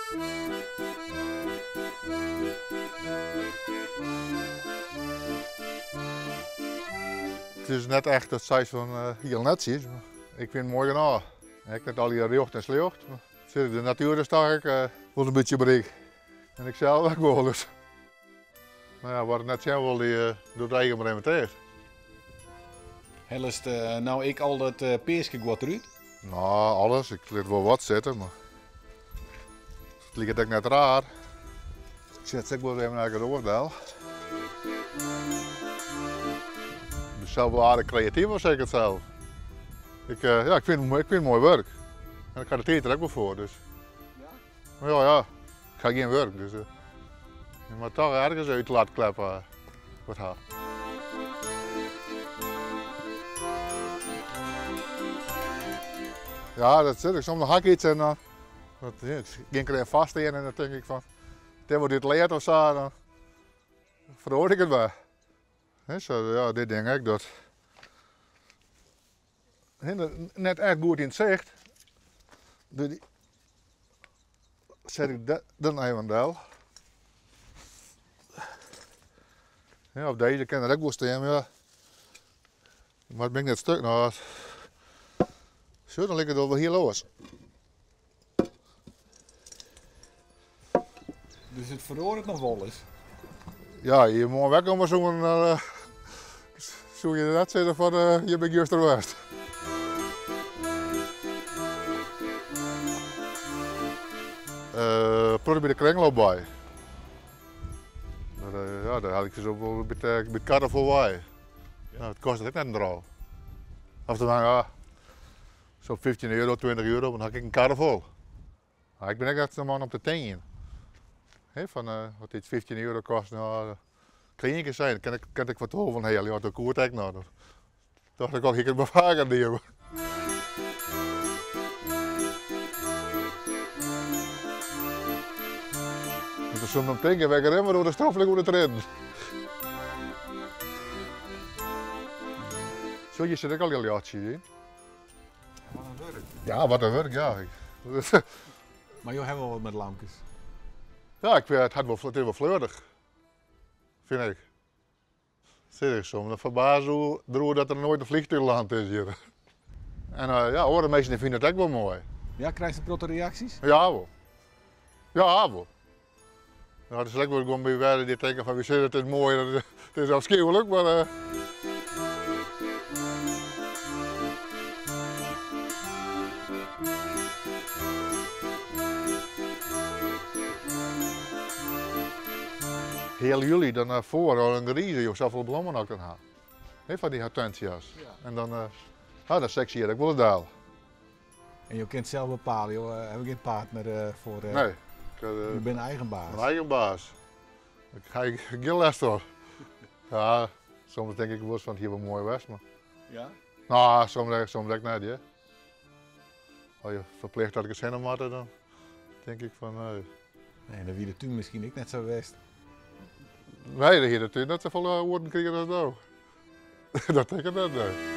It is net echt dat seist fan hiel netsjes, mar ik fyn it moai genôch. Ek net allegear rjocht en sljocht, mar de natuer is toch ek wol in bytsje bryk. En ik sels ek wol, dus. No ja, wa't it net sjen wol, dy docht eigen mar even ticht. Hellest no ek al dat peaske guod derút? No, alles. Ik lit wol wat sitte, mar it liket ek net raar. Ik set se ek wol even ergens oars del. Ik bin sels wol aardich kreatyf, of sis ik it sels. Ik, ja, ik fyn it moai wurk. En ik ha de tiid der ek wol foar, dus. Ja, ja. Ik ha gjin wurk, dus je moat toch ergens in útlaatklep wat ha. Ja, dat sit ik. Soms ha ik iets en dan gean ik der even vast stean en dan tink ik fan, dit wordt dit leard of sa, dan feroar ik it wer. Zo, ja, dit ding ek, dat net echt goed yn it sicht. Dus dy set ik der noch even del. Ja, of dizze kin der ek wol stean, mar ja. Mar bin ik net stuk noch. Sjoch, dan liket it wol hiel oars. Dus it feroaret noch wolris? Ja, je moarn wekker komme soenen, dan uh, soe je net sizze fan uh, hjir bin ik juster west. Uh, protte by de kringloop by. Maar, uh, ja, daar haal ik ze wol by it karnaval wei. Ja. it kostet ek net in drol. Of dan, ja, Zo'n 15 euro, 20 euro, dan ha ik ek in karre fol. Maar ik bin ek net sa'n man om te tingjen. He, fan uh, wat iets 15 euro kost, nou, kan ien kear sein, kan ik, kan ik wat wol van helje, ja, dat koe it ek noch. Dat tocht ik al, hie ik it mar faker dien. Want er soe in tinke, wer rin oer de stoffelijk oer de treden. Zo, je zit ek al je ljochtsje yn. Wat in wurk. Ja, wat in wurk, ja. Mar jo hawwe wol wat mei lamkes? Ja, ik, it, hat wol, it is wol fleurich, fyn ik. Sit ik soms dan ferbaas deroer dat der noait in vliegtuig land is hjir. En uh, ja, oare minsken fine it ek wol moai. Ja, krijst in protte reaksjes? Ja, wol. Ja, wol. No, der sil ek wol guon by wêze dy't tinke fan wy sizze it is moai, it is afschuwelijk, mar. Uh... Heal july dan uh, foar al in grize, jo safolle blommen as ik dan ha. He, fan dy hortensia's. Ja. En dan, uh, ah, dan sek ik wol it del. En jo kinne it sels bepale, jo hawwe gjin partner foar. Nee. Jo binne eigen baas. Mijn eigen baas. Ik ha gjin lêst fan. Ja, soms tink ik wolris fan it hie wol moai west, mar. Ja? No, soms, soms ek net, ja. As je ferplicht dat ik it sinne moatte, dan tink ik fan nee. Nee, dan wie de tún miskien ek net sa west. Nee, dan hie de tún net safolle oeren krigen as no. Dat tink ik net, nee.